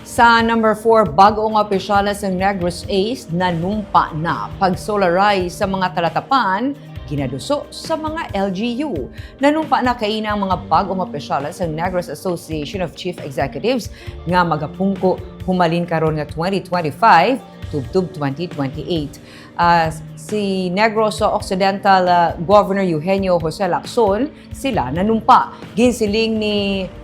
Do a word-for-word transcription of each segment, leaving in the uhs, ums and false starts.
Sa number four, bag-o nga opisyales sang Negros Ace nanumpa na pag-solarize sa mga talatapan ginaduso sa mga L G U. Nanumpa na kaina ang mga bag-o nga opisyales sang Negros Association of Chief Executives nga magapungko humalin karon nga twenty twenty-five tubtob twenty twenty-eight. Ah, si Negros Occidental, ah, Governor Eugenio Jose Lacson sila nanumpa. Ginsiling ni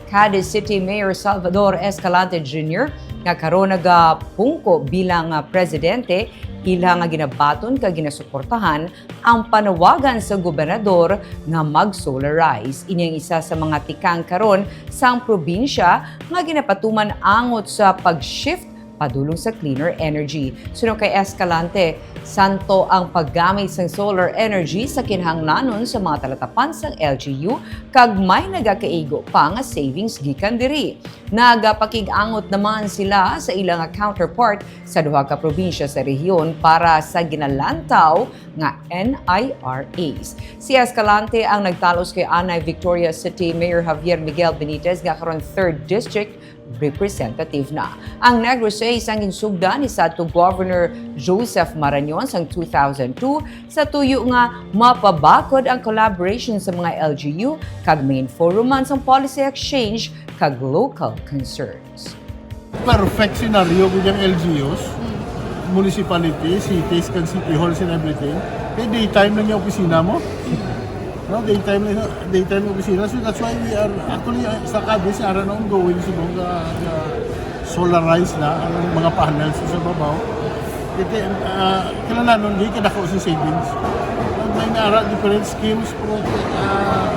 Cadiz City Mayor Salvador Escalante Junior nga karon nagapungko bilang, ah, presidente, ila nga ginabaton kag ginasuportahan ang panawagan sa gobernador nga mag-solarize. Ini ang isa sa mga tikang karon sang probinsya nga ginapatuman angot sa pag-shift padulong sa cleaner energy. Suno kay Escalante, santo ang paggamit sang solar energy sa kinahanglanon sa mga talatapan sang L G U, kag may nagakaigo pa nga savings gikan diri. Nagapakig-angot naman sila sa ilang counterpart sa duha ka probinsya sa rehiyon para sa ginalantaw nga N I R As. Si Escalante ang nagtalos kay anay Victoria City Mayor Javier Miguel Benitez nga karon third District Representative na. Ang Negros Ace ang ginsugdan ni sadto Governor Joseph Marañon sang two thousand two sa tuyo nga mapabakod ang collaboration sa mga L G U kag main forum man sang policy exchange kag local concerns. Perfect scenario gid ang L G Us, municipality, cities, kag city halls and everything. Kay daytime lang yung opisina mo. No, daytime lang, daytime yung opisina. So that's why we are actually, uh, sa Cadiz, ara na ongoing si Bong, uh, uh, solarize na ang mga panels sa babaw. Kasi, uh, kinahanglanon, di kadako si savings. May naara different schemes, pero, uh,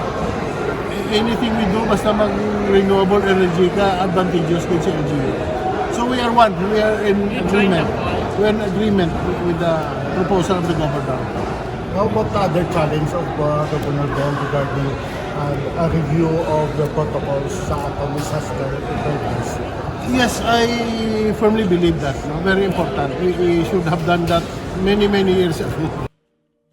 anything we do, basta mag renewable energy ka, advantageous din sa L G U. So we are one, we are in agreement. We are in agreement with the proposal of the governor. How about the other challenge of uh, Governor Bong regarding uh, a review of the protocols sa atong disaster preparedness? Yes, I firmly believe that. No? Very important. We, we should have done that many, many years ago.